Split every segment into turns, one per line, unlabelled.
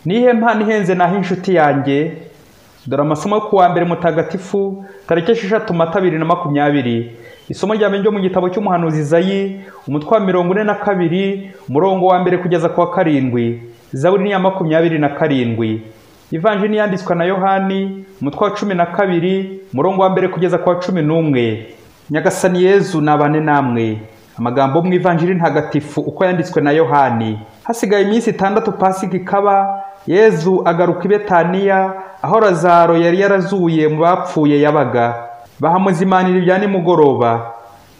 Nihe mpano ihenze naho inshuti yanjye? Dore amasomo yo kuwa mbere mutagatifu tariki 6 Mata 2020. Isomo rya mbere ryo mu gitabo cy'umuhanuzi Izayi, umutwe wa 42, umurongo wa mbere kugeza ku wa 7. Zaburi ni ya 27. Ivanjiri yanditswe na Yohani, umutwe wa 12, umurongo wa mbere kugeza ku wa 11. Nyagasani Yezu nabane namwe. Amagambo mu Ivanjiri ntagatifu uko yanditswe na Yohani. Hasigaye iminsi 6 Pasika ikaba, Yezu agaruka i Betaniya aho Lazaro yari yarazuye mu bapfuye yabaga. Bahamuzimanira ibya nimugoroba.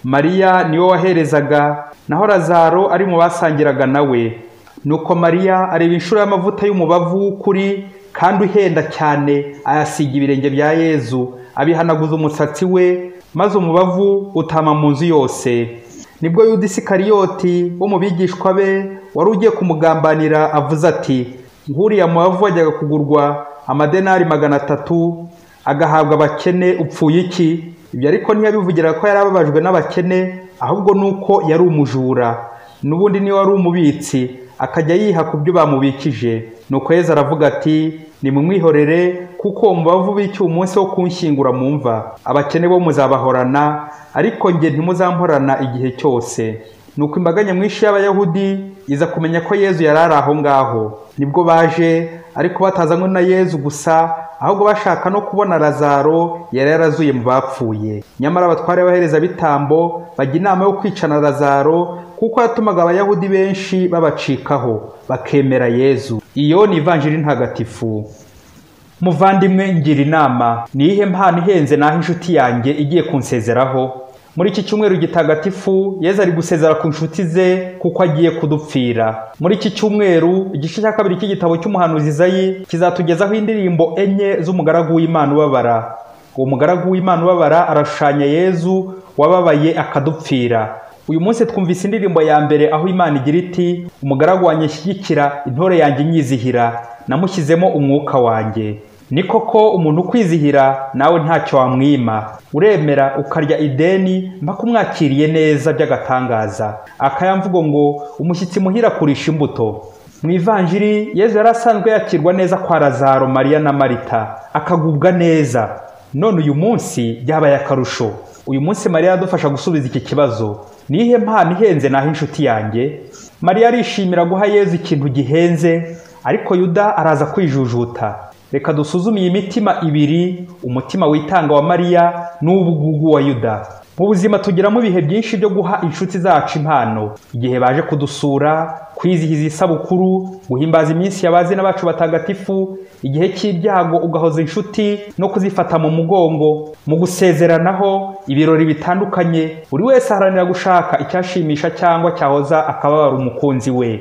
Mariya niwe waherezaga, naho Lazaro ari mu basangiraga nawe. Nuko Mariya areba inshuro y'amavuta y'umubavu w'ukuri kandi uhenda cyane, ayasiga ibirenge bya Yezu, abihanaguza umusatsi we, maze umubavu utama mu nzu yose. Nibwo Yuda Isikariyoti wo mu bigishwa be wari ugiye kumugambanira avuze ati: nk'uriya mubavu wajyaga kugurwa amadenari 300 agahabwa abakene, upfuye iki? Ibyo ariko ntiyabivugira ko yarababajwe n'abakene, ahubwo nuko yari umujura, n'ubundi niwe wari umubitsi, akajya yiha ku byo bamubikije. Nuko Yezu aravuga ati: nimumwihorere, kuko uwo mubavu ubikiye umunsi wo kunshyingura mu mva. Abakene bo muzabahorana, ariko njye ntimuzamporana igihe cyose. Nuko imbaga nyamwinshi y'Abayahudi iza kumenya ko Yezu yari ari aho ngaho. Nibwo baje, ariko batazanywe na Yezu gusa, ahubwo bashaka no kubona Lazaro yari yarazuye mu bapfuye. Nyamara abatware b'abaherezabitambo bajya inama yo kwicana Lazaro, kuko yatumaga Abayahudi benshi babacikaho bakemera Yezu. Iyo ni Ivanjiri ntagatifu. Muvandimwe, ngira inama. Ni iyihe mpano ihenze naho inshuti yanjye igiye kunsezeraho? Muri iki cyumweru gitagatifu Yezu ari gusezera ku nshuti ze kuko agiye kudupfira. Muri iki cyumweru igice cya kabiri cy'igitabo cy'umuhanuzi Izayi kizatugezaho indirimbo 4 z'umugaragu w'Imana ubabara. Uwo mugaragu w'Imana ubabara arashushanya Yezu wababaye akadupfira. Uyu munsi twumvise indirimbo ya mbere aho Imana igira iti: umugaragu wanjye nshyigikira, intore yanjye inyizihira, namushyizemo umwuka wanjye. Ni koko umuntu ukwizihira nawe ntacyo wamwima, uremera ukarya ideni mpaka umwakiriye neza by'agatangaza. Akayamvugo ngo umushyitsi muhira kurisha imbuto. Mu Ivanjiri Yezu yari asanzwe yakirwa neza kwa Lazaro, Mariya na Marita, akagubwa neza. None uyu munsi byabaye akarusho. Uyu munsi Mariya yadufasha gusubiza iki kibazo: nihe mpano ihenze naho inshuti yanjye? Mariya arishimira guha Yezu ikintu gihenze, ariko Yuda araza kwijujuta. Reka dusuzume iyi mitima ibiri, umutima witanga wa Mariya n'ubugugu wa Yuda. Mu buzima tugiramo ibihe byinshi byo guha inshuti zacu impano, igihe baje kudusura, kwizihiza isabukuru, guhimbaza iminsi y'abazina bacu batagatifu, igihe cy'ibyago ugahoza inshuti no kuzifata mu mugongo, mu gusezeranaho, ibirori bitandukanye. Buri wese aharanira gushaka icyashimisha cyangwa cyahoza akababara umukunzi we.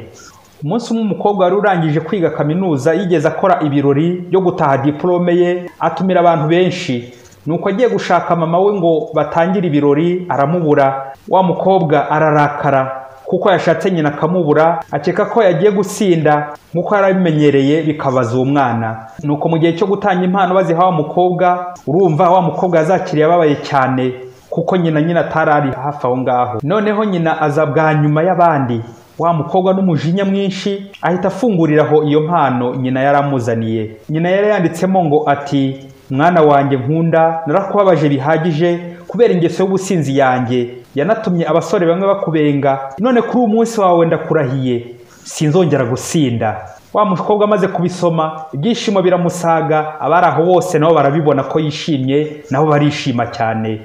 Umunsi umwe umukobwa wari urangije kwiga kaminuza yigeze akora ibirori byo gutaha diplome ye, atumira abantu benshi. Nuko agiye gushaka mama we ngo batangire ibirori, aramubura. Wa mukobwa ararakara kuko yashatse nyina akamubura, akeka ko yagiye gusinda nk'uko yarabimenyereye, bikabaza uwo mwana. Nuko mu gihe cyo gutanga impano baziha wa mukobwa, urumva wa mukobwa yazakiriye ababaye cyane kuko nyina atari ari hafi aho ngaho. Noneho nyina aza bwa nyuma y'abandi. Wa mukobwa n'umujinya mwinshi ahita afunguriraho iyo mpano nyina yaramuzaniye. Nyina yari yanditsemo ngo ati: mwana wanjye nkunda, narakubabaje bihagije kubera ingeso y'ubusinzi yanjye, yanatumye abasore bamwe bakubenga, none kuri uyu munsi wawe ndakurahiye sinzongera gusinda. Wa mukobwa amaze kubisoma ibyishimo biramusaga, abari aho bose nabo barabibona ko yishimye, nabo barishima cyane.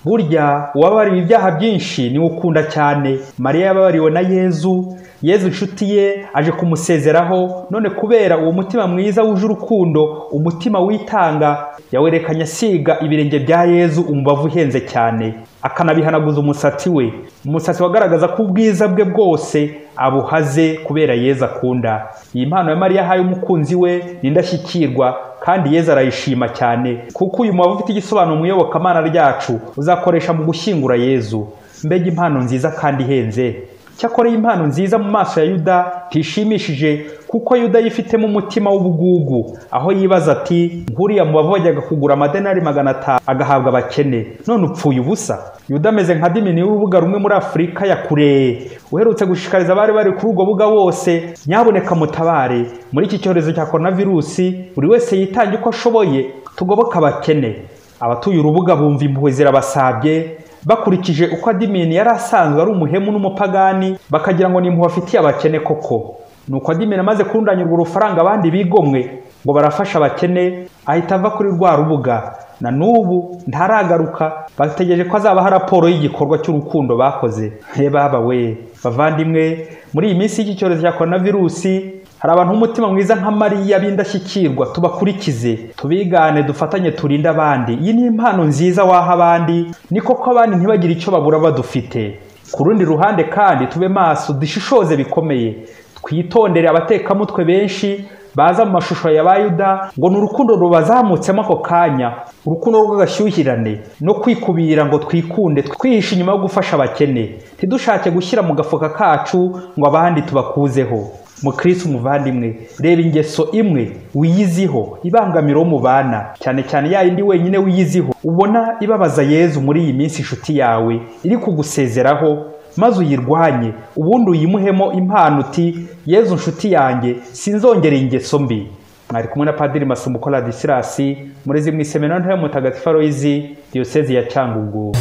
Burya uwababariwe ibyaha byinshi niwe ukunda cyane. Mariya yababariwe na Yezu, Yezu inshuti ye aje kumusezeraho, none kubera uwo mutima mwiza wuje urukundo, umutima witanga, yawerekanye asiga ibirenge bya Yezu umubavu uhenze cyane, akanabihanaguza umusatsi we. Umusatsi wagaragaza ko ubwiza bwe bwose abuhaze kubera Yezu akunda. Iyi mpano ya Mariya ahaye umukunzi we ni indashyikirwa, kandi Yezu arayishima cyane, kuko uyu mubavu ufite igisobanuro mu iyobokamana ryacu uzakoresha mu gushyingura Yezu. Mbega impano nziza kandi ihenze! Cyakora iyi impano nziza mu maso ya Yuda ntishimishije, kuko Yuda yifitemo umutima w'ubugugu, aho yibaza ati nkuriya mubavu wajyaga kugura amadenari 500 agahabwa abakene, none upfuye ubusa. Yuda ameze nka dimini y'urubuga rumwe muri Afurika ya kure, uherutse gushishikariza abari bari kuri ubwo buga bose, nyaboneka mutabare muri iki cyorezo cya coronavirusi, buri wese yitange uko ashoboye tugoboka abakene. Abatuye urubuga bumva impuhwe zirabasabye, bakurikije uko adimini yari asanzwe ari umuhemu n'umupagani, bakagira ngo ni impuhwe afitiye abakene koko. Nuko adimini amaze kurundanyurwa urufaranga abandi bigomwe ngo barafasha abakene, ahita ava kuri rwa rubuga, na n'ubu ntaragaruka. Bategereje ko azabaha raporo y'igikorwa cy'urukundo bakoze. He baba we bavandimwe, muri iyi minsi y'iki cyorezo cya coronavirusi hari abantu b'umutima mwiza nka Mariya b'indashyikirwa, tubakurikize, tubigane, dufatanye, turinde abandi. Iyi ni impano nziza waha abandi, ni koko abandi ntibagire icyo babura badufite. Ku rundi ruhande kandi tube maso, dushishoze bikomeye, twitondere abatekamutwe benshi baza mu mashusho ya Bayuda ngo ni urukundo rubazamutsemo ako kanya, urukundo rw'agashyuhirane no kwikubira ngo twikunde, twihishe inyuma yo gufasha abakene, ntidushake gushyira mu gafuka kacu ngo abandi tubakuzeho. Mukristo muvandimwe, reba ingeso imwe wiyiziho ibangamira uwo mubana, cyane cyane ya yindi wenyine wiyiziho ubona ibabaza Yezu muri iyi minsi inshuti yawe iri kugusezeraho, maze uyirwanye, ubundi uyimuhemo impano uti Yezu nshuti yanjye sinzongera ingeso mbi. Mwari kumwe na Padiri Masumbuko Ladislas, murezi mu iseminari ntoya Mutagatifu Aloyizi, Diyosezi ya Cyangugu.